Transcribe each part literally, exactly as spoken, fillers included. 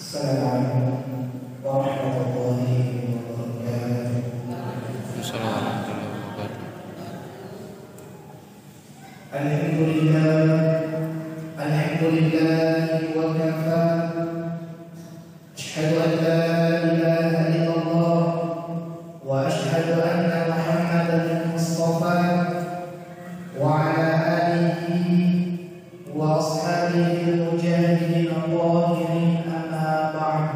السلام عليكم ورحمة الله وبركاته. السلام ورحمة الله وبركاته. الحمد لله، الحمد لله وكفى. أشهد أن لا إله إلا الله، وأشهد أن محمدا المصطفى، وعلى آله وأصحابه المجاهدين الطاهرين، أما بعد.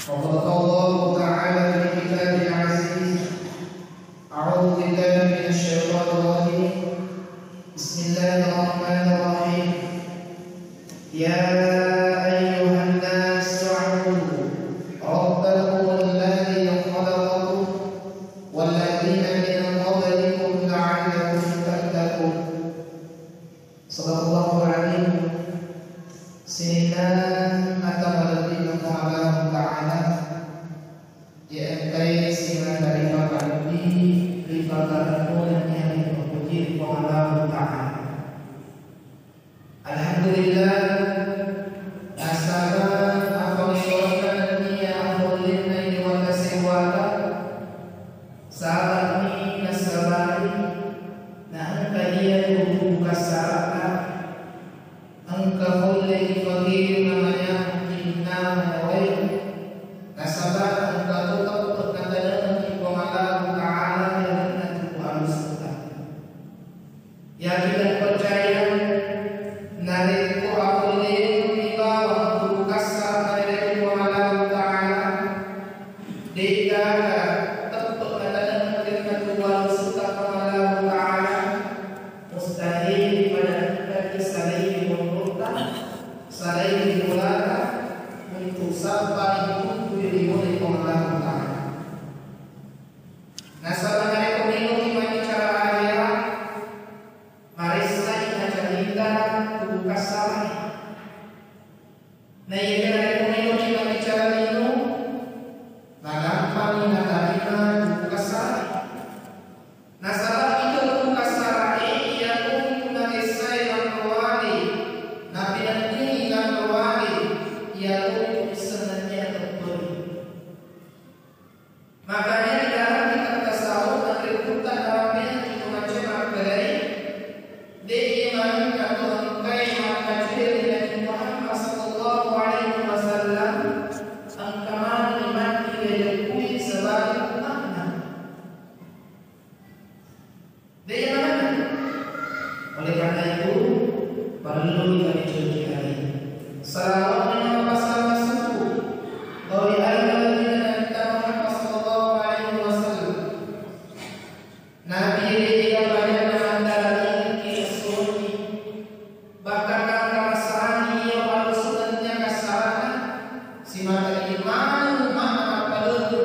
فقد قال الله تعالى في كتابه العزيز: أعوذ بالله من الشيطان الرجيم. بسم الله الرحمن الرحيم. يا أيها الناس اعبدوا ربكم الذي خلقكم والذين من قبلكم لعلكم تتقون. Sadaqallahul adzim. Sininna ata malebbi'na Puang Allahu Ta'ala, iya engkai simata ripakalebbi, ripakalebbu nennia ripapuji ri Puang Allahu Ta'ala. Alhamdulillah, nasaba afang syukurna nennia afang lenna ini wata sewata, saba'ni nasabai na engka iya tu buka sara'na, engka kulle ifakir namanya inna manawai, nasaba engka tu teppe natanengeng Puang Allahu Ta'ala yalenna tu alusutta. Yakin dan percaya, narekko apollemu ri bawang tu kassara narekko Puang Allahu Ta'ala, de'gaga teppe natanengeng ri katuwalu suta Puang Allahu Ta'ala, mustahil pada engkaki salai ri monrotta, salai ri bolata, untuk sappai ri monro Puang Allahu Ta'ala. Nasaba narekko meloki mabbicara ahera, maressai nacarita tu kassarae. Naiyakia narekko meloki mabbicara lino, nagampangi natarima tu kassarae. Nasaba ito tu kassarae iyanaritu naessai lanroane, napinenningi lanroane, iyanaritu isseng nennia tepperi. Makanya di dalam kitab tasawuf, naributtang dalam bena itu macam makkedai, de' manengka tu engkai makkacui ri Nabi Muhammad sallallahu alaihi wasallam, engka mani mati rileppui sebagai umatna. Daya manenna. Oleh karena itu, perlu kita mencuci hati. Salawat dan pasal masuk. Oleh Allah kita Nabi Muhammad sallallahu alaihi wasallam. Nabi dia banyak antara ini sunni. Bahkan kang kamassarani iya palusunenna kassarana, simata imanu mana mappalebbu,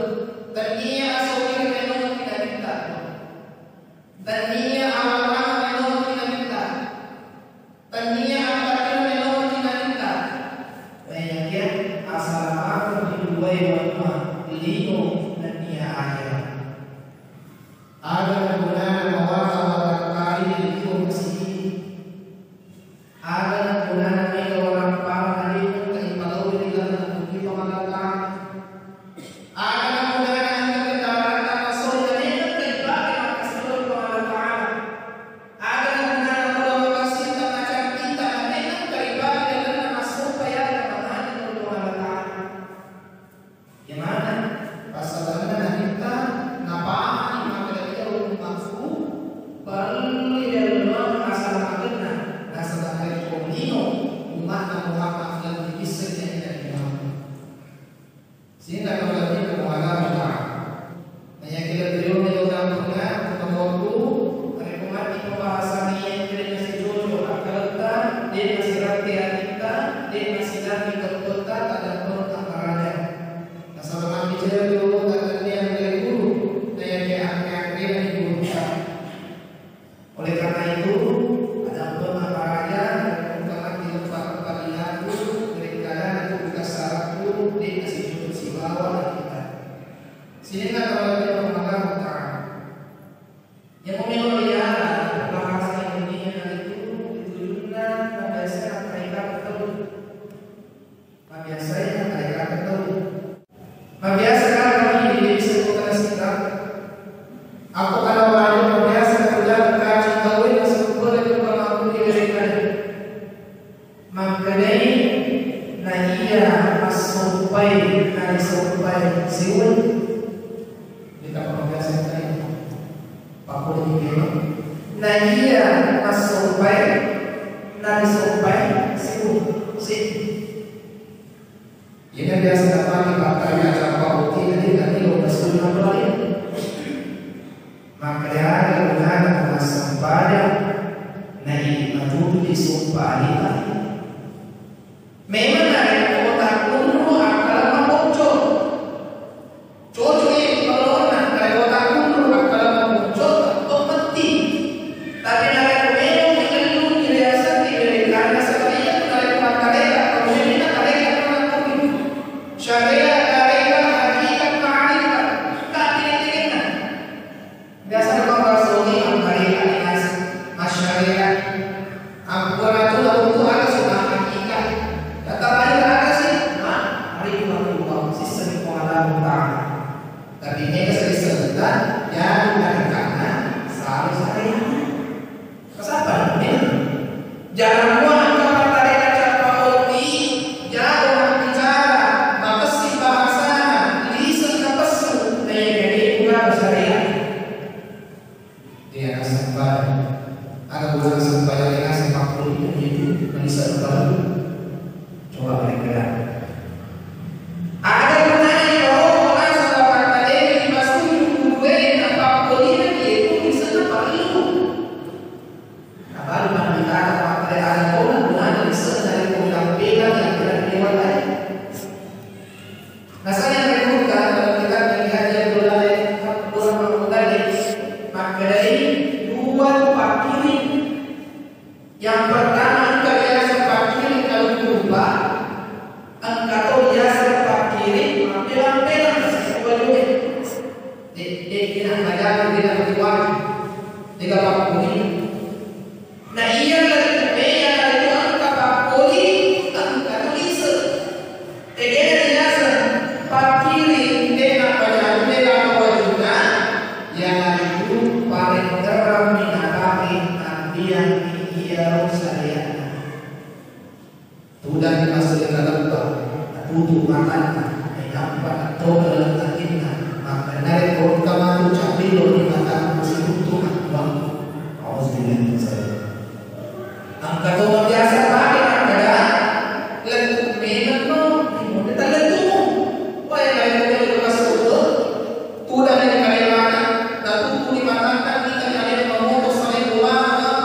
tennia asokir melo ki nabitta, tennia awarang melo ki nabitta, tennia ampatir melo ki nabitta. Nayakia asalamakeng ri duwae wanua, lino nennia ahera. Aga nagunana mawara watakkali ri masigi? Aga nagunana mega warapparang alena engka ipalao ri laleng napuji Puang Allah Ta'ala? Aga nagunana engka kendaraan masolli alena engka ipake makkasiwiang Puang Allah Ta'ala? Aga nagunana mula makasitta macappita alena engka ipake lalenna massompa yaga mangajeng ri Puang Allah Ta'ala? Yamana passalenna nabitta napahani makkeda iya ummatku parellu ilaleng asalamakkenna, nasaba narekko lino ummatna Muhammad lebbi bissai nabitta Muhammad. Sehingga kalau kita mengalami doa, hanya kita beliau itu dampena kemotu, narekko matti pembahasan yang tidak nasi jojo akkalta, dia nasi rati hatitta, dia nasi dati kemotu, tak ada perut tak maraja. Nasaba mabbicara ri olota tennia ri guru, nayakiya akkae-akkaena ri gurutta. Oleh karena itu, adampenna maraja, engka matti leppa-leppa linaku, werekkadana tu kassarakku, de' nasijuttu sibawa kita. Sininna tau Puang Allahu Ta'ala. Yang memilih bahasa Indonesia itu, itu juga biasanya mereka betul. Makkedai, na iya massompai, na disompai siuwai. Kita pembiasa tadi. Pakkuling kema. Na iya massompai, na disompai siuwai. Si. Iyana biasa napake pattaya cappa otti, na de' nallo massunnah bale. Makkedai, aga gunana massempajang na idi matutu disompa alita? Memang narekko takkunru akkalemma bocco. Cocok i pangolonna, narekko takkunru akkalemma bocco, tettong metti. Tapi narekko memang ikellungi riasengngi riasenna syariat, narekko makkareka, tau memang kareka, tau nakkuki. Syariat kareka hakikat ma'rifat, tapi tekenna. Biasa ko bahasa ini makkareka, dinas, masyariat. Ampura tu, untuk ada sudah hakikat. Kata lain ada sih, ma'rifatullah, sisa di Allah Ta'ala. Tapi mereka sering sebutan, ya, bukan karena selalu saya. Kasappa, eh? Jarang mua engka mattareka cappa otti, jago mabbicara, makessing bahasana, lise' napessu, naiyakani de'na syariat. Iya, nassempajang. Aga gunana sempajang, naseng pakkuli itu, manisa baru. Coba mereka. Ada gunanya kalau orang sama pattadena di masjid, kuduena, pakkulinna, itu bisa parellu. Nabalu manitata makkeda, ada tona gunana lisenna ri pengkampengan yang tidak lewat tadi. Nasanya dari guru dalam kitab yang diajar dola, dola mengundali, makkedai dua pakkiring. Yang pertama, engka biasa pakkiring kalau lupa, engka to biasa pakkiring mappelang-pelang sesuai. Dek, dek, kena ngajar, kena berjuang, dek apa kuning. Na iya lettu e, iyanaritu engka pakkuli, engka tu lise. Tegana riaseng pakkiring, de' napajang, de' napawajunna, iyanaritu parengngerang minapake ambiang iyaro sareanna. Tudang masuk ke dalam, tutup matanya, nampak atau dalam hatinya, maka naik kota matu capillo di mata masih utuh. Auzubillahi min dzalik. Engka to biasa pake makkeda, lettu memang no, timunna tallettumu. Wae lain ko le masuk tu, tudang ni kalelana, natutu ni matangka, kita ni alena mamoto, saling doa,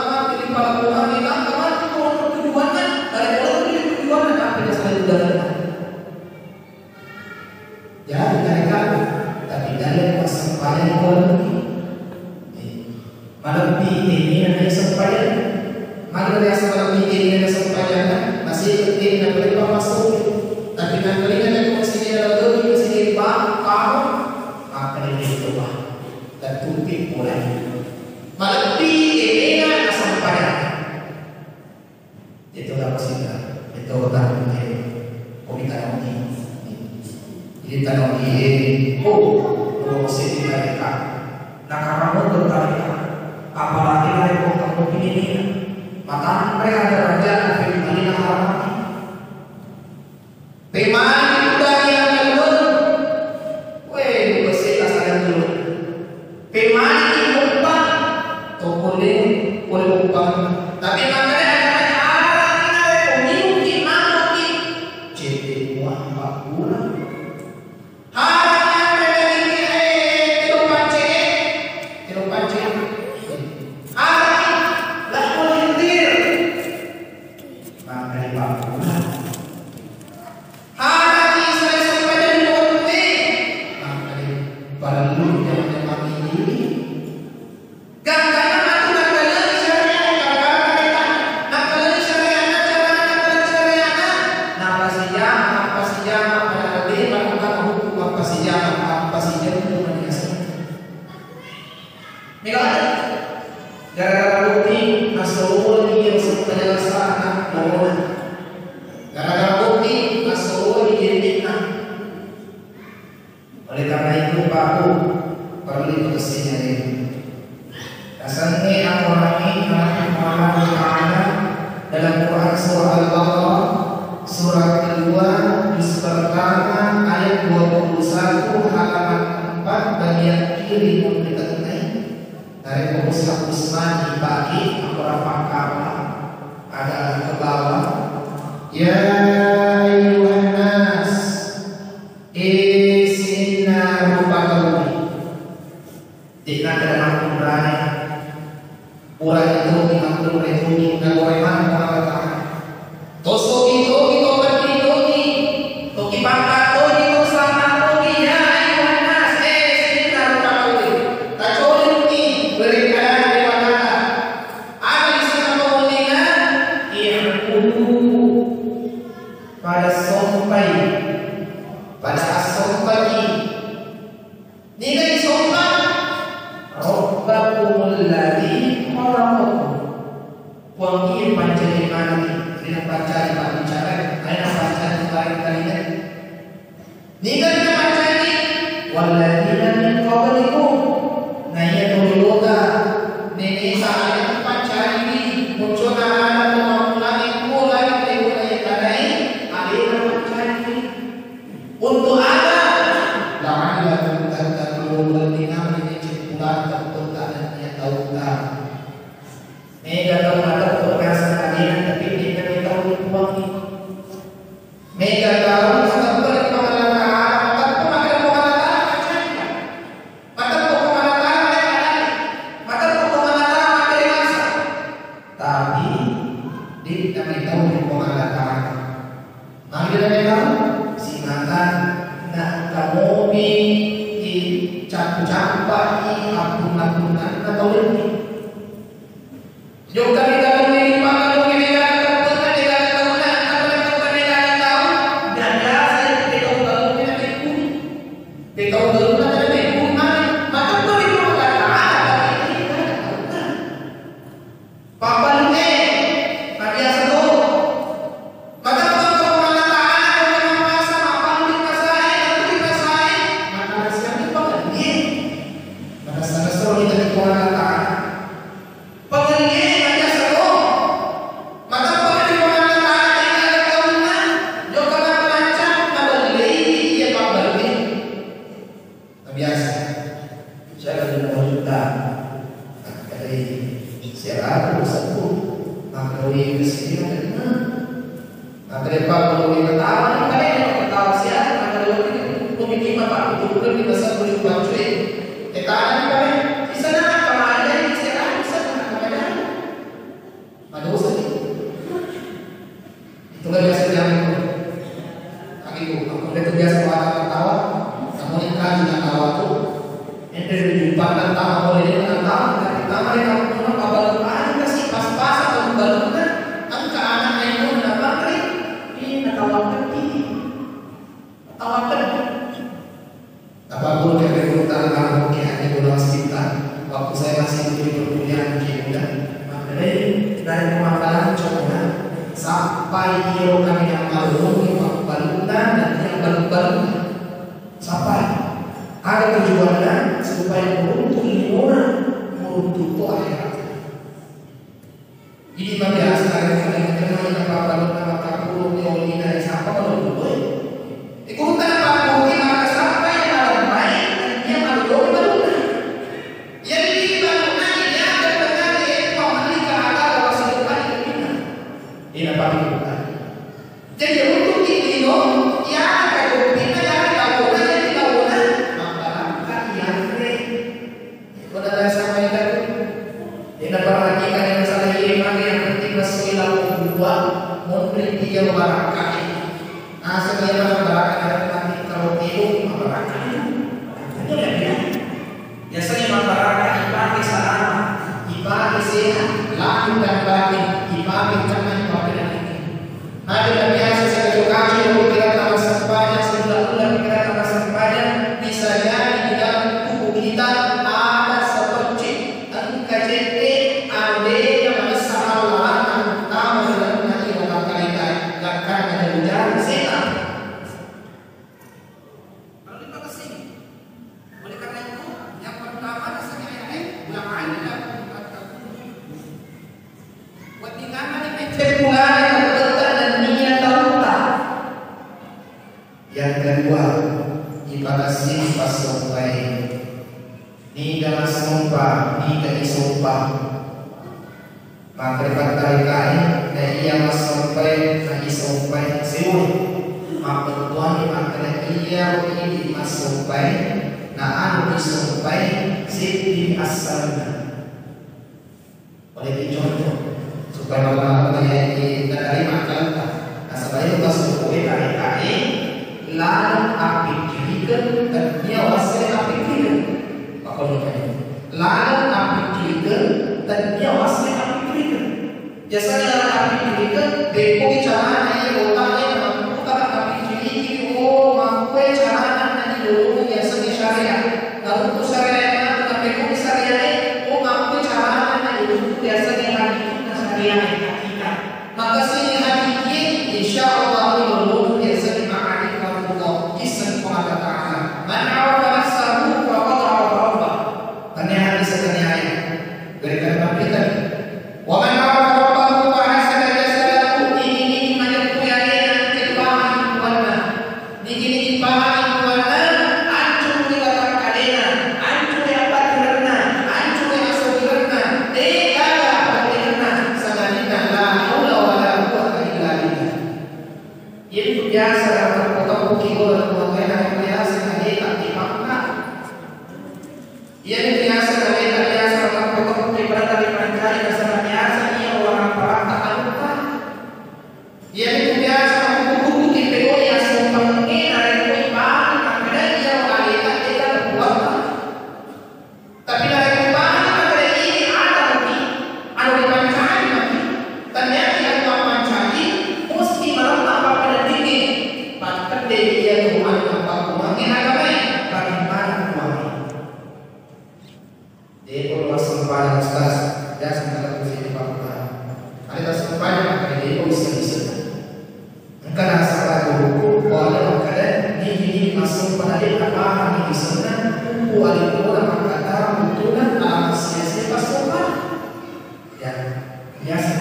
mati di palabuhan, ni tangka mati ko tujuanna, dari orang tujuanna, tapi saling doa. Jadi, mereka, tapi dalam massempajang ko lebbi. Eh, malebbi tenina na sempajang. Magi biasa malebbi tenina na sempajang, masih tenina paling pamasuk. Tapi nangkalinga dan masih dia lagi, masih dia paham, paham, maka dia coba. Dan tutup mulai. Malebbi tenina na sempajang. Itu apa sih, Kak? Itu utang mungkin. Kopi tanong ni. Jadi tanong ni, oh, kalau masih di mereka. Nah, karena mau bertanya, apalagi dari kota kopi ini, maka mereka ada raja, tapi di mana haram. Pemani udah yang lalu, weh, buka sih, tak sadar dulu. Pemani muppa, to pole, pole muppa. Tapi makanya ada haram, minum ki, mabuk ki. Cete mua empat bulan. Haram, eh, telo pance, telo pance. Haram, la kulintir. Makanya empat bulan. Harami salai sempajang lima waktué. Makkedai, parellu jama-jama ini. Gangkana matu nakkalengi syariat, gangkana mereka nakkalengi syariat, cara nakkalengi syariat. Napasijama, napasijama, pada lebih melakukan hukum napasijama, napasijama itu maniasa. Mega ada. Gara-gara bukti, nasoro iya sempajang sana, lorona. Gara-gara bukti, nasoro iya. Oleh karena itu, Pak Bu, perlu dikasih nyari. Nasengnge akorangnge Nabi Muhammad Ta'ala dalam Quran surah Al-Baqarah Yang kiri munri tengah, dari pengurus hapus mani pagi, aku rapat kapa, ada ke bawah. Ya ayyuhan nas, eh, sininna rupa tauwe. De'na kada makkunrai. Purani togi makkunrai togi, nagore maneng Puang Allah Ta'ala. Tosogi togi, topanni togi, toki pangka togi, tosama togi, ya ayyuhan nas, eh, sininna rupa tauwe. Tacolinni berekkana Dewata. Aga lisenna pammulinna? I'budu. Pada sompai. Pada assompaki. Niga isompa? Rabbakumul ladzi khalaqakum. Puang iya pancari mati, rina pancari pabbicara, aina pancari barang kalinga. Niga rina pancari? Walladzina min qablikum. Na iya tolilota, nene sa aina pancari wi, muncuna ana to mammulani kuo lagi teko na iya tanai, alena pancari wi. Untuk aga? La'allakum tattaqun, weddinna ri cempurang teppetta nennia tautta. Mega tau mateppe naseng alena, tapi de'na metau ri Puangnge. Mega tau mateppe ri Puang Allah Ta'ala, mateppe maka ri Puang Allah Ta'ala, maccaika. Mateppe Puang Allah Ta'ala, maka ri Puang Allah Ta'ala, maka ri masa. Tapi de'na metau ri Puang Allah Ta'ala. Magi na metau? Simata na engka mopi i campu-campai appunna-punnanna tau wenni. Jokka ri galungnge, ri panggalungnge, degaga tau wenni, degaga taunna, engka pole tau degaga tau, na biasa i petau galungnge na mekkui. Petau galunna na mekkui, magi? Mateppe ri Puang Allah Ta'ala, tapi degaga taunna. Pabbalu'e, mabiasa to. Mateppe ko Puang Allah Ta'ala, ko mapasa, mabbalu ri pasae, mabbalu ri pasae, matanasiang ni pangellie. Matanasiang ni pangellie. Pangellie, mabiasa to. Mateppe ri Puang Allah Ta'ala, degaga taunna, jokka mappalanca, mabellei iya pabbalu'e. Mabiasa. Siaga lima juta. Makkedai siaga aku sebbu. Makkedai kesini ada lima. Makkedai Pak, kalau kita tahu, ini pada yang kita tahu siaga, makkedai waktu itu, aku bikin apa? Itu bukan kita sebbu di Pancui. Kita ada di mana? Di sana apa ada yang siaga, di sana apa ada? Madosa ni. Itu kan biasa jamin. Kakiku, aku itu biasa bawa tawa. Kamu ni kaji na tawa tu. Ente di jumpa kan tawa boleh dia kan tawa. Tapi tawa dia kamu pun apa baru aja kasih pas-pas atau baru kan. Engka anak yang pun dapat ni. Ini tawa kan ini. Tawakkal. Apa guru kami guru tanah guru ke hanya guru wasit ta. Waktu saya masih guru di perkuliahan ke muda, makkedai dari pemakalan coba sampai kiro kami yang malu di pemakalan dan yang baru-baru sampai ada tujuannya supaya beruntung lima orang, beruntung itu akhirat. Idi mabiasa narekko engka mai napapalunna makkapurung ni olina, isappa malolo e. Ikurutta napakkuruki makkasappai nalemmai, nennia malolo balunna. Iyari balunna idiaga tengngana e pammelli ka aga wasidepani kepinna. Ina pakkutta. Jadi runtuki lino, iyana kajoppinna, iyana lawona, jadi lawona mabbarakka iyanre. Ko dalam sampaikan, ina perhatikan yang masalah ini, maka yang penting masih lalu dua, munri tiga barakka. Naseng iya barakka, nanti kalau tidur, barakka. Biasanya masyarakat dipakai salama, dipakai sehat, lahir dan batin, dipakai tenang, dipakai dan ini. Maka biasa saya kaji-kaji, pikiran tambah sempajang, sebulan-bulan pikiran tambah sempajang, bisa jadi di dalam tubuh kita ada seperti engka cedde, ada yang bisa Allah, utama dalam nanti orang kaya, bahkan ada ujar setan. Lalu dipakessing. Oleh karena itu, yang pertama, dasarnya ayat, "La'allakum tattaqun." Weddinganna dipecceng pulana, takkutta nennia tautta. Yang kedua, ipakessing passompai. Niga isompa. Maka ripattarekkai na iya massompai na isompai seuwe. Mappettuanni makkeda iya idi massompai na anu isompai seddi assalna. Oleh dicontoh supaya mata-mata ya diterima akal. Nasaba itu tasawuf tarekkai laleng appikkirikeng tennia wassai appikkirikeng. Makkonno laleng appikkirikeng tennia wassai appikkirikeng. Biasanya laleng appikkirikeng, beppoki carana iya otakna namampuka appikkiriki, oh, makkue carana nani lolongi yasengnge syariat. Naruntu syariat matu, napekkoki syariat e, oh, makkue carana nani lolongi yasengnge hakikinna syariat e, hakikat. Maka sini hakiki, insya Allah ini lolongi yasengnge ma'rifatullah, isseng Puang Allah Ta'ala. Man arafa nafsahu faqad arafa rabbah. Tania hadis, tania ayat. Berikan kita. Wa man arafa rabbahu fa ahsana jasadahu, nigi-nigi majeppu alena engka ipahang puanna. Nigi-nigi pahang puanna, ancuri watakkalena, ancuri apatirenna, ancuri asogirenna, de gaga apatirenna, sangadinna la haula wala quwwata illa billah. Iyanatu biasa natempo-tempoki gola keluargana, biasa nadeta dipakka. Iyana biasa nalena biasa matempo-tempo ibadah ripancai nasaba biasa iya warang paratta anutta. Iyana biasa makutu-kutu ipegoi assompangengnge narekko ipahang makkeda iya aleta tega keluarga. Tapi narekko ipahang makkeda ini ada maki anu ripancai maki, tanniaki anu mappancai musti malemma pappeneddingnge. Pakkedde iya tu anu mappakkumangnge agamae, bagaimana kuangnge. De'ko massempajang ustaz, biasa kata ku sini Pak Umar. Ada tak sempajang, maka de'ko bisa-bisa. Engka nasaba guru, pole makkeda, nigi-nigi massempajang, de' napahang ni disenna, kuku alikola makkata, buntuna, alam sia-sia massempajang. Ya, biasa.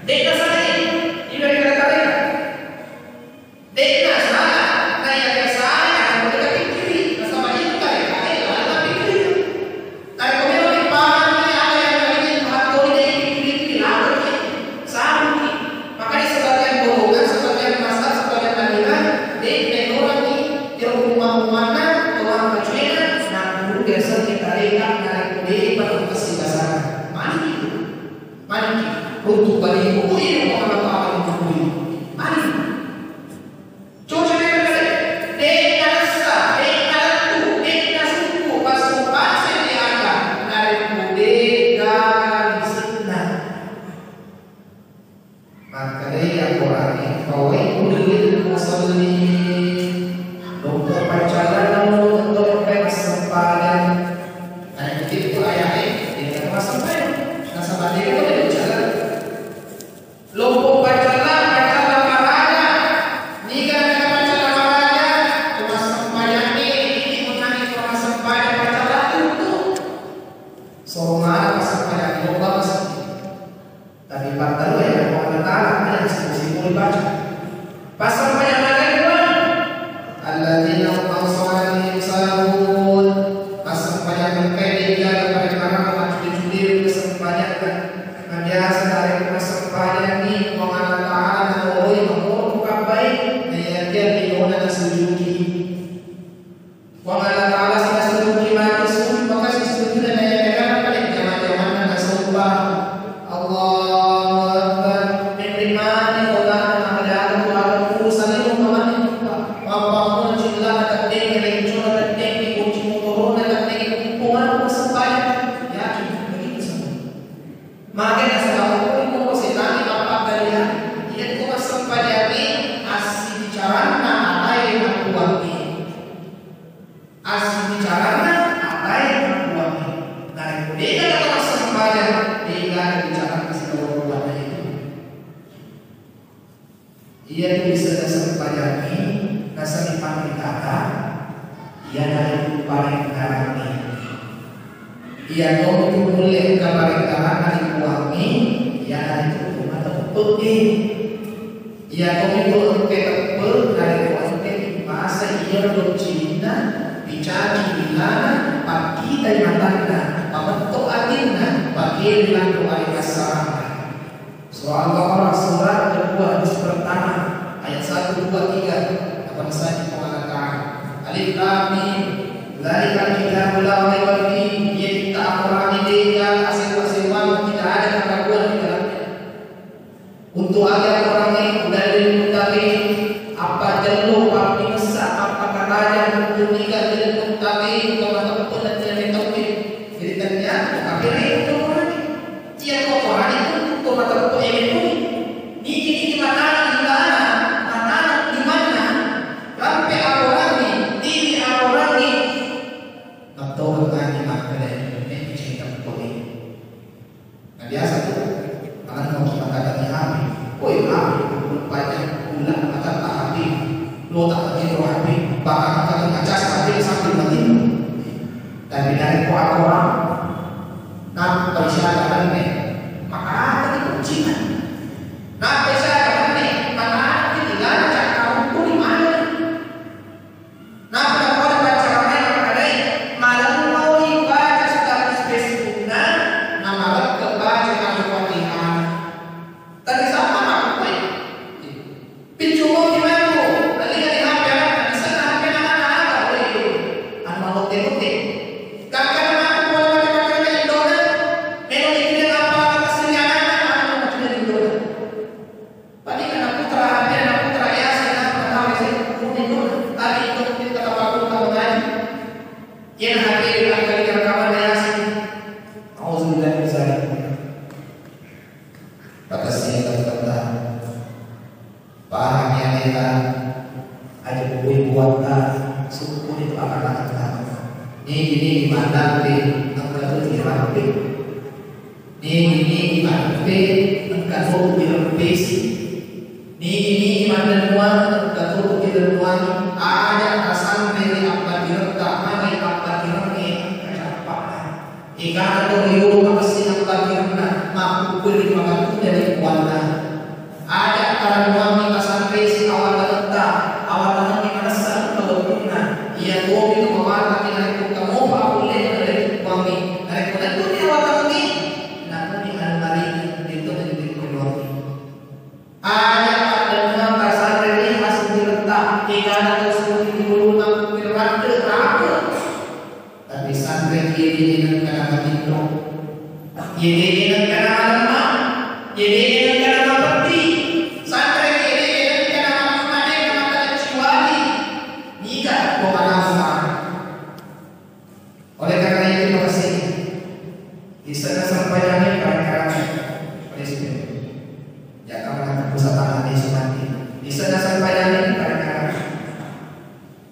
De' nasaba, ibarat kata-kata. De'na salah, naiyakia salah, naiyakia pikkiri, nasaba iyatu tarekkae laleng pikkiri. Tarekko memang pahanni aga yang tadi dipahang toli de' pikkiri-pikkiri, laoki, saruki. Makanya sebagian golongan, sebagian mazhab, sebagian aliran, de' naitorangi iyaro umma-ummanna, tau maccowena, nakkuru biasa tarekka narekko de'pa tau kasigasana. Maniki tu. Maniki, runtuk baliku, ui, Puang Allah Ta'ala, runtuk baliku. Maniki. Coco de' berkata, de' nalessa, de' nalettu, de' nasukku, passu-passu de' aga, narekko de' gaga disenna. Makkedai Al-Qur'an, "Fawailul lil musallin." Lompo paccallanna monro engkae massempajang. Narekko teppu aya'e, de' nengka massempajang. Nasaba de' nengka maccallang. Lompo paccallang, paccallang maraja. Niga nengka paccallang maraja? Ko massempajangnge, idi munnangi ko massempajang paccallang tuttu. Soro mala massempajang lomba masjid. Tapi patterru ya, Puang Allah Ta'ala, ada di situ-situ dibaca. Passampajang maraja, alladzina hum an salatihim sahun. Passampajang engkae de' gaga parekkana, maccude-cude ri passampajang. Nabiasa narekko massempajangngi Puang Allah Ta'ala naoloi makkoro kabbai, naiyakia lilona nasujuki. Puang Allah Ta'ala sinasujuki matu sujud, maka sisujudna naiyakia pale jama-jamanna nasompa. Allahu Akbar. Menrimani kotana mangadaga kuaga kurusanni rupa mani rupa. Mappammula cellana teddeng, rencona teddeng, kunci motorona teddeng, kumpongana massempajangi. Yakin, begitu semua. Maka nasaba ko setangnge mappakkaliang, iya ko massempajangnge assibicaranna atae makkuangnge. Assibicaranna atae makkuangnge. Narekko de'na tau massempajang, de'na bicaranna sibawa puanna itu. Iyatu disenna sempajangnge, naseng panritata, iyanaritu parengkarangnge. Iyato mulle engka parengkaranna ri Puangnge, iyanaritu mateppe'e. Iyato itu engke teppe narekko engke timmasa iyaro doccilinna, dicaji lilana, pakkitai matanna, pameng Ini nanti ayat sarang. Surah Al-Baqarah, surah kedua, juz pertama, ayat satu, dua, tiga. Apa misalnya Puang Allah Ta'ala? Alif Lam Mim. Dzalikal kitabu la raiba fihi. Iyakitu Al-Qur'an, de' gaga asewa-sewang, tidak ada keraguan di dalamnya. Untu' aga Al-Qur'an e? Hudal lil muttaqin, appatellu, pappinessa, pappakaraja untu' niga? Lil muttaqin, to mateppe' na tena metauke. Jadi ternyata kafir itu Al-Qur'an. Iya, Al-Qur'an itu to mateppe' e metauke. Nigi-nigi matana imana, matana imanna, rampe Al-Qur'an e, nigi Al-Qur'an e, mattoba tani makkeda, eh, cerita ko e. Nah, biasa tu, anak mau kita kata ni Habib, woi Habib, rupanya ulah mata Habib, lo tak lagi tu Habib, bahkan kata ngacas Habib sambil mati. Tapi dari Quran, nah, persyaratan ni, maka ada di kuncinya. Nah, persyaratan ni, maka ada di dalam cakap hukum di mana? Nappa napoada paccaramae makkedai, malemmo'i baca status Facebookna, namarekke baca Al-Fatihah. Tadi sama makkupai. Piccu moki matu, nalinga di H P anakna, disenna H P na anak-anak, woi, anu mamotte-motte. Gangkanna matu pole mate-mate Indona, melo dikira apa atas anakna, anu matu Indona. Padina naputra, akhirna naputra Yasin, nappa natama ese, muni pun, tapi itu kita kapakul kamu ngaji. Iya, akhirnya kali rekaman Yasin. Auzubillahi min zalik. Kata sih, kata-kata. Paham ya, kita aja bui buat ta, syukur itu akan datang. Ini, ini di mana, di, engka tu di rapi. Nigi-nigi mareppe, engka to irempesi. Nigi-nigi maddennuang, engka to irennuangi. Aja tasanre ri appatiretta, magai appatireng e engka cappa'na. Egana to riolo makessing appatirengna, makkukkue ri makatunda ri puanna. Aja tarennuangngi tasanresi awatanetta, awatanengnge manessa engka wettunna. Iya tomi tu mawatang narekko engka mopa apollena ri puangnge. Narekko lettuki awatangengnge, namuni almaringi, deto jadi keluarga. Aja paddennuang tasanre ri asinretta, egana to siruntu dulu makkukkue ratte, rape. Tapi sanre ki de nengka namatinro. Ye de nengka namalemma. Ye de nengka namapetti. Sanre ki de nengka namalemma, de namatalacciwali. Niga Puang Allah Ta'ala. Oleh karena itu, makessing. Isenna sempajangnge parekkarang. Respect. Jaka manakka pusatana de sumati. Isenna sempajangnge parekkarang.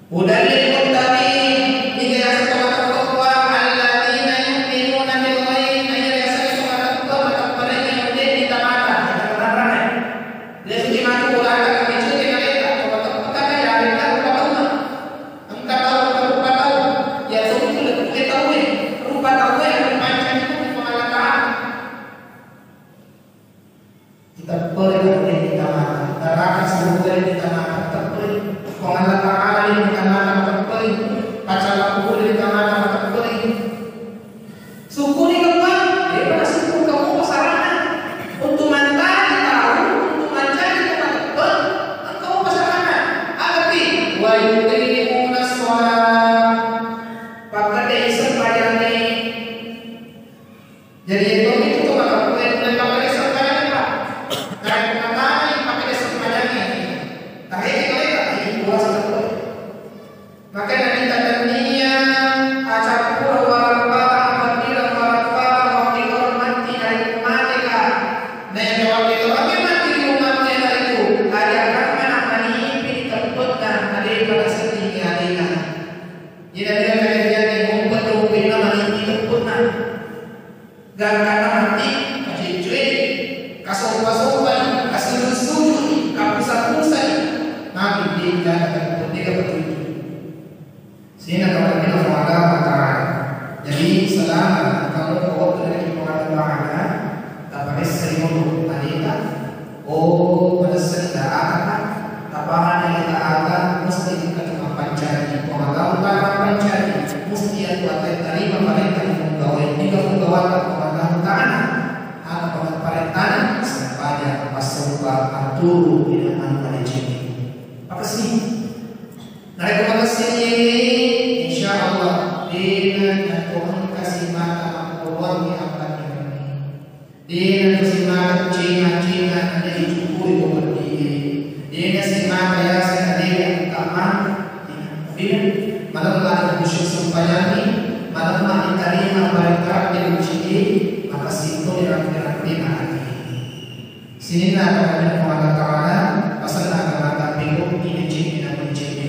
Hudal lil muttaqin, niga yaseng to mateppe' Puang, alladzina yu'minuna bil ghaib, naiya yaseng to mateppe' matepperengnge ulle ri tamata, matepperengnge. Dia suci matu ulata kami cuti naleta, to mateppe' kata ya, ya, rupa tau. Engka tau, engka rupa tau, ya, suci kulit, kulit tau, eh. Rupa tau, eh, anu pancaji Puang Allah Ta'ala. Itepperi pole ri tamata, neraka suruga ri tamata tepperi, Puang Allah Ta'ala ri tamata tepperi, pacalla kubur ri tamata tepperi. Syukuri kepang, depa nasyukur kamu pasarana. Untuk mancaji tau, untuk mancaji tepperi, engka pasarana. Aga pi? Wa yuqimuna shalah. Pakkeda iseng pajangnge. Jadi, itu, itu tuh kata gue, mulai pakai sempajangan, Pak. Dari pertama, pakai sempajangan. Terakhir, kita lihat, ini puasa tuh. Maka Nabi tania, acappura warappa, apabila warappa, waktu orang mati dari umatnya, Kak. Nah, yang waktu itu orang mati di umatnya hari itu, ada anak mani di tempat dan ada pada sedihnya, ada. Jadi, ada yang ngumpet, ngumpet, mani di tempat, nah. Gangkanna matti, paceccoe, kasompa-sompai, kasujud-sujudi, kapusa-pusai, magi de gaga, de gaga petunjuk. Sehingga kami bilang kepada Allah Ta'ala. Jadi, selama kamu bawa dari Puang Allah Ta'ala, taparessai dulu aleta, Oh, manessani taataka, tapahani taata, musti engka tu mappancaji. Puang Allah Ta'ala mappancaji, musti iyatu attarima parenta mugawai. Niga mugawata Puang Allah Ta'ala? Maparintarang ri uci'e, maka sitto ri rampe-rampena ati. Sininna kamajuang Puang Allah Ta'ala, pasenna agama tampiko, ini cedde na pun cedde.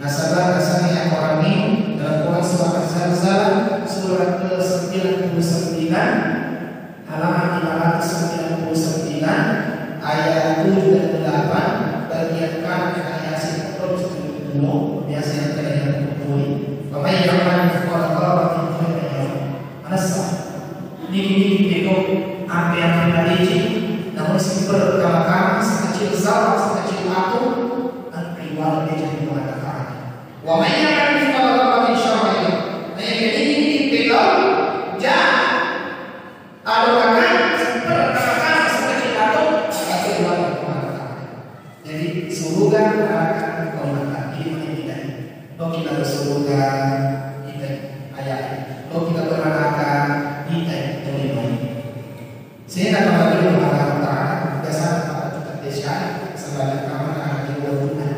Nasaba nasengngi Al-Quran ini dalam Quran surah Az-Zalzalah, surah ke sembilan puluh sembilan, halaman lima ratus sembilan puluh sembilan, ayat tujuh dan delapan, bagian kanan ayat sepuluh, biasa yang tadi yang kumpuli. Wa may ya'mal mithqala dzarratin khairan yarah. Manessa. Nigi-nigi pekko ampe-ampe madeceng, namun siper kama-kama sekecil zarrah, sekecil atom, engka iwala deceng Puang Allah Ta'ala. Wa may ya'mal mithqala dzarratin syarran yarah. Nah, yang nigi-nigi pekko jahat, atau bahkan siper kama-kama sekecil atom, engka iwala Puang Allah Ta'ala. Jadi, suruga, neraka, tomata. Ini penting kita. Lo kita ke suruga, kita ayat. Lo kita ke neraka, kita tolima. Sehingga kalau kita berharap, biasa kita tidak desa, sebanyak kamu akan jauh guna.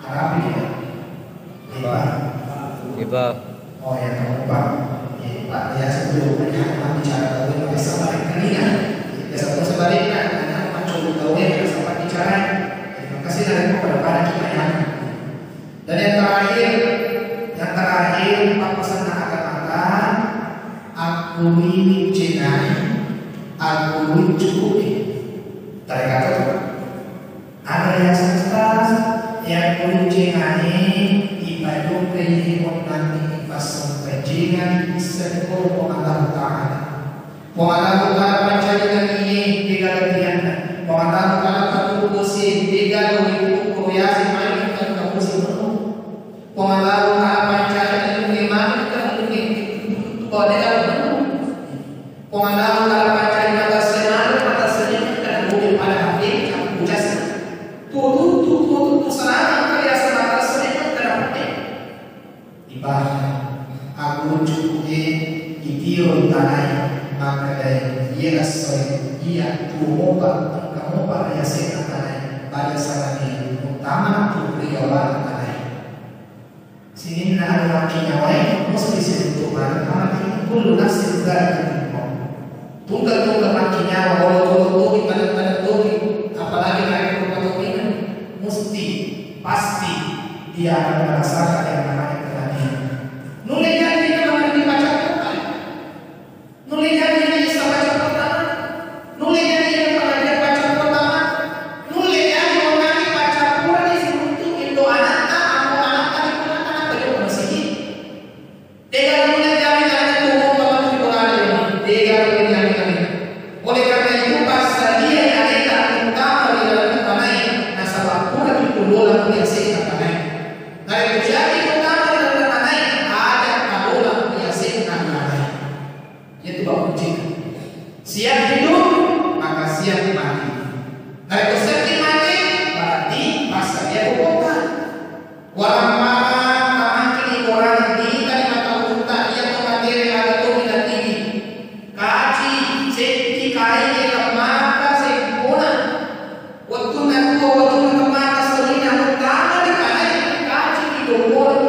Harap ini. Riba. Riba. Oh ya, kamu Pak. Ya, Pak, ya, sebelum banyak orang bicara, tahu yang biasa balik ke dia. Biasa pun sebaliknya, karena Pak Jokowi tahu yang biasa Pak bicara. Terima kasih dari Bapak pada kita yang. Dan yang terakhir, yang terakhir, Pak pesan akan makan, aku ini cenai, aku ini cukup. Tarik kata tuh. Aga yaseng tas, yakko cenai, ipadukkai ri onnangnge ipassempajengan, isseng ko Puang Allah Ta'ala. Puang Allah Ta'ala pancaji langi'e, tegalo tianna. Puang Allah Ta'ala patuko se, tegalo ri patuko yaseng magi engka musim penuh. Puang Allah Ta'ala pancaji langi'e, magi engka musim penuh, tegalo penuh. Puang Allah Ta'ala pancaji matassena, matassena kada boleh pada hati, aku jasa. Tutu, tutu, tutu, selama biasa matassena kada hati. Ibarat aku cukup ye, itiro tanai, maka dari iya asoi, iya tumopa, kamopa riasena tanai, pada sana dia, utama tu riawana tanai. Sininna anu makkinyawae musti siruntu maneng mati, kullu nafsin dzaiqatul maut. Tunggal-tunggal makkinyawa, walau tunggal-tunggal, padat-padat tunggal, apalagi naik rumah tunggal, musti, pasti dia akan merasakan yang namanya kematian. Nulle janji kita akan dibacakan. Nulle janji Isa baca pertama. Nulle janji pengajian baca pertama. Nulle janji mengaji baca pura di siruntu itu anaknya, aku anaknya di mana, anaknya di masjid. Tega nulle janji anak tuh mau bangun di bola ini. Tega nulle janji kami. Oleh karena itu, passadia yang kita utama di dalam tanai, nasaba pura itu bola kuliah sih tanai. Nah, itu jadi utama di dalam tanai, ada bola kuliah sih tanai. Itu bab kuncinya. Siap hidup, maka siap mati. Narekko siap mati, berarti passadia bobota. Waramma tamaki korang di kalimat Allah, iya to materi aga to dilatini. Kaci, cekki, kae, kemmata, sempona. Wettunna tuo, wettunna kemmata, serina, muttama di kae, kaci, di dombolo.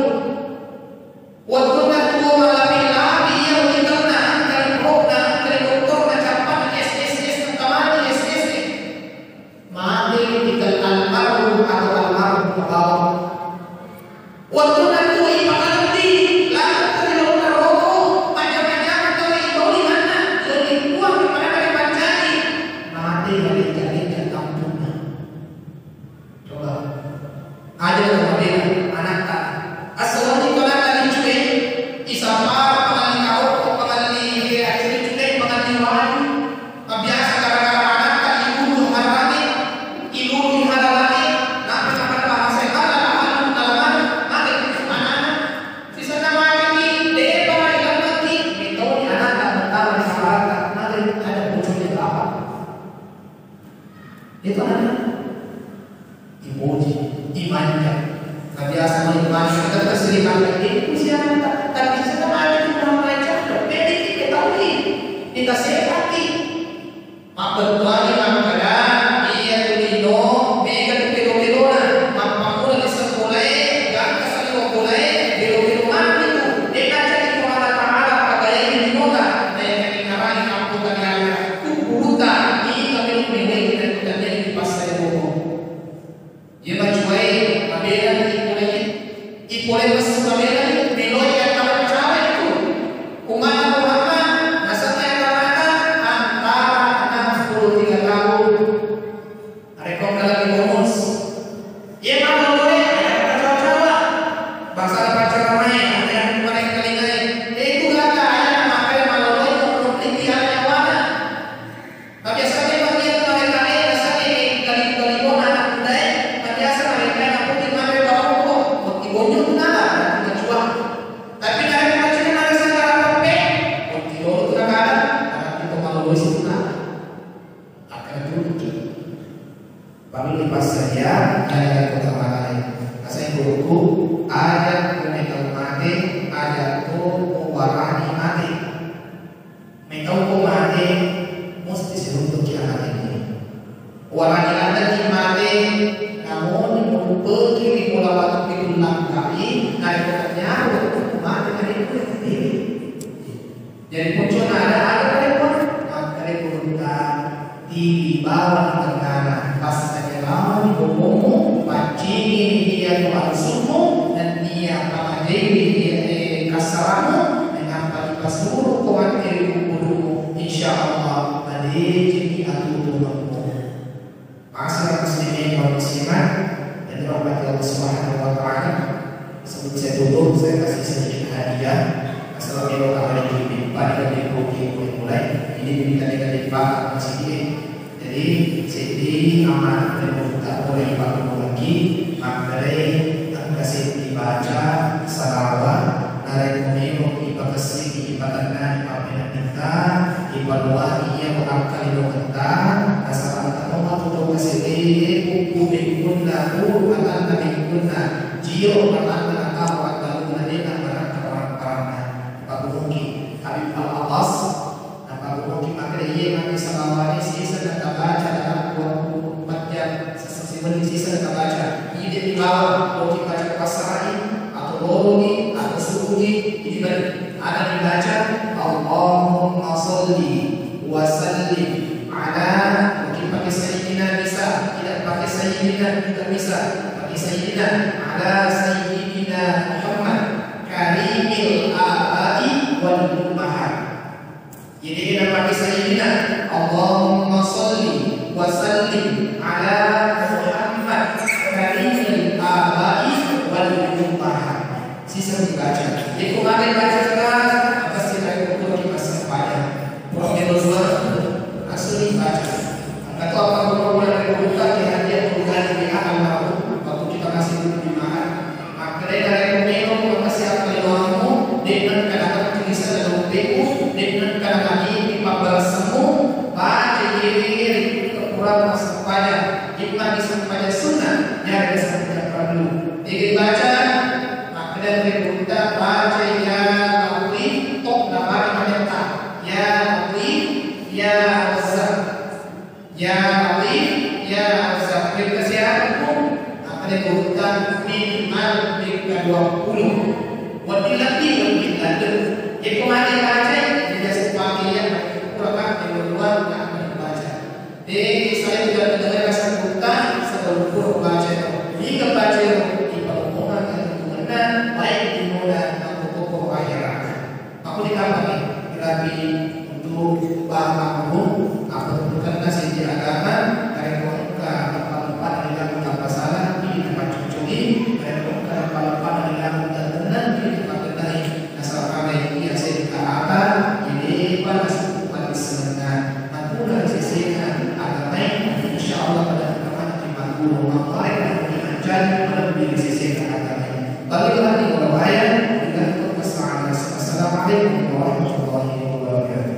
Wettunna tuo malapi-lapi iya uwitengna, engka ri pro'na, engka ri doktorna, cappa'na S S S, engka mani S S S. Mate ri tinggal almarhum atau almarhum bawa. Wettunna tuo ipakalebbi, ladde' ri laonna roko, maja-majang tau ibauli manna, ri puang pada pada pancaji. Mate ri leja-leja tampunna. Coba. Aja' to mabela anakta. Assalonni ko anakta licu e, isappa pangalli kaoppo, pangalli acuri-curi, pangalli waju. Mabiasa gara-gara anakta ilulu harane, ilulu harane, nampa makkeda bahasa halal, halal, halal, maka itu anak. Sisenna mati, depa mati, itu anakta pertama di sekolah, maka ada pucuknya bapak. Itu anak. Dipuji, dimanja. Nabiasa menikmati, tetap sering makan. Itu siapa? Tapi siapa mati itu kurang ajar. Pendek kita tahu ni. Kita sehat ni. Mappettuangi makkeda, iya tu lino, mega tu pelo-pelona, mappamula di sekolae, gangka saliweng bolae, pelo-pelo mani tu. Dena jadi Puang Allah Ta'ala, maka Iya bacuae mabelani ipoleki, ipole messu mabelani, meloi agama cawe itu. Umma'na Muhammad, nasengnge agamata antara enam puluh tiga tahun. Narekko engka lebbi bonus. Iya maloloe, aja' cawa-cawa. Bangsa ada pacaran main, ada yang kemarin kali naik. Eh, itu gaga, aja' makanya maloloe, untuk meliti anak nyawana. Tapi asal memang dia kemarin naik, asal ini kali-kali bona anak muda, eh, tapi asal mereka yang putih mana yang bawa kok, putih bonyo tu nala, anak muda cua. Tapi dari pacaran ada sana pepe, putih bonyo tu nala, anak itu maloloe situ nala. Akan tutup. Pamili passadia, aja' ko tamalae. Asai gurukku, aja' ko metau mate, aja' ko warani mate. Metau ko mate, musti siruntuki anak ini. Warani anak ini mate, namun mupeki di pola waktu itu langkai, naik kota nyawa, mate dari itu. Jadi muncul ada, ada telepon, maka telepon titi bawang tengana, pas tanya lawan bobomu, pacingi dia tu alusukmu, dan dia pamajeini dia, eh, kasaramu, dengan padi pasuru ko mate ri kuburumu, insya Allah, madeceng atuturukmu. Ma'asyiral muslimin wal muslimat yang dirahmati Allah Subhanahu wa Ta'ala, sebelum saya tutup, saya kasih sedikit hadiah. Masalah melo kamar ini, Pak, di kopi mulai. Ini kita dengan di Pak masih. Jadi, sedih amat, dan tak boleh Pak lagi. Makanya, engka sedih baca, salawat, narekko melo ipakessiki, ipatennani, Ita, ipaluani iya wakkali lolongetta, nasaba engka tomatu to kasette, puppu bekkunna, uru atanna bekkunna, jio atanna, natau attalunna, de' nabarakka parang-paranna. Paggurungki Habib Al-Abbas, napaggurungki makkeda, iye mate salawane siseng natabaca dalam dua puluh empat jam, siseng siwenni siseng natabaca. Ide ibawa, oki baca passarai, atau lolongi, atau suruhi, ini balik. Ada dibaca, Allahumma salli wa sallim ala, mungkin pakai Sayyidina bisa, tidak pakai Sayyidina juga bisa, pakai Sayyidina, ala Sayyidina Muhammad, karimil abai wal ummahat. Jadi kita pakai Sayyidina, Allahumma salli wa sallim ala Muhammad, karimil abai wal ummahat. Siseng dibaca. Jadi, ko mane baca terang, apa sih dari kumpul di masa pada? Pura melo suara, langsung dibaca. Engka to apa guru-guru dari kumpul, di hadiah kumpul di alam baru, waktu kita masih duduk di mana? Makkedai narekko melo melo kasi appalingawanmu, de'na engka nakettui sadda lompe'mu, de'na engka nakadipi pabbalassemmu, baca iye-iye ri kepurang massempajang, imma ri sempajang sunnah, yarega sempajang fardu. Tegi baca, makkeda ri gurutta, baca ya Latif, tok nabali manetta, ya Latif, ya Razzaq. Ya Latif, ya Razzaq, perintah siapa tu? Apa dia berurutan minimal peringkat dua puluh. Buat dilatih, lebih lanjut. Dia kemana baca? Dia sudah sepagi yang kurang kan, yang luar, nak baca. Jadi, saya tidak mendengar rasa buta, sebelum pun baca. Jika baca, di pemohonan yang itu benar, baik di muda, atau tokoh akhirat. Makkulikapani, irapi untuk bahamu, apa bukanna siti agama, narekko engka lempa-lempa ri dalam tappasala, ini napaccocoki, narekko engka lempa-lempa ri dalam tatenna, ini napatennai, nasaba iya seddi ata, ini pala sukupati senenna, napura sesena agamae, insya Allah pada kemana timbang guru, mengkorek dan mengajar, lebih sesena agamae. Bagi hati orang kaya,